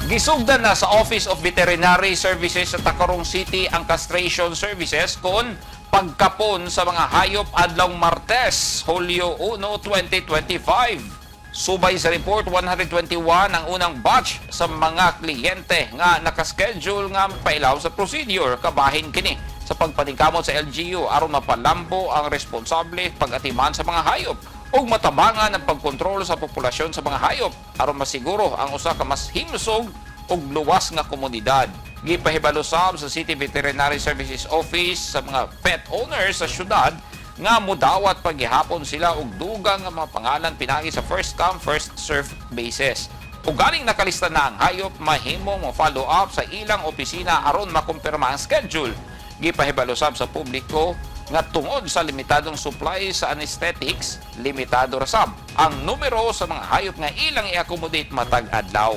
Gisugdan na sa Office of Veterinary Services sa Tacurong City ang castration services kon pagkapon sa mga hayop adlawng Martes, Hulyo 1, 2025. Subay sa report, 121 ang unang batch sa mga kliyente nga nakaschedule nga pailaw sa procedure. Kabahin kini sa pagpaningkamot sa LGU aron mapalambo ang responsable pag-atiman sa mga hayop ug matabangan ang pagkontrol sa populasyon sa mga hayop aron masiguro ang usa ka mas himsog ug luwas nga komunidad. Gipahibalo sab sa City Veterinary Services Office sa mga pet owners sa syudad nga mudawat paghihapon sila og dugang nga mga pangalan pinagi sa first come, first serve basis. Ug galing nakalista na ang hayop, mahimo mo follow up sa ilang opisina aron makumpirma ang schedule. Gipahibalo sab sa publiko nga tungod sa limitadong supply sa anesthetics, limitado ra sab ang numero sa mga hayop nga ilang i-accommodate matag adlaw.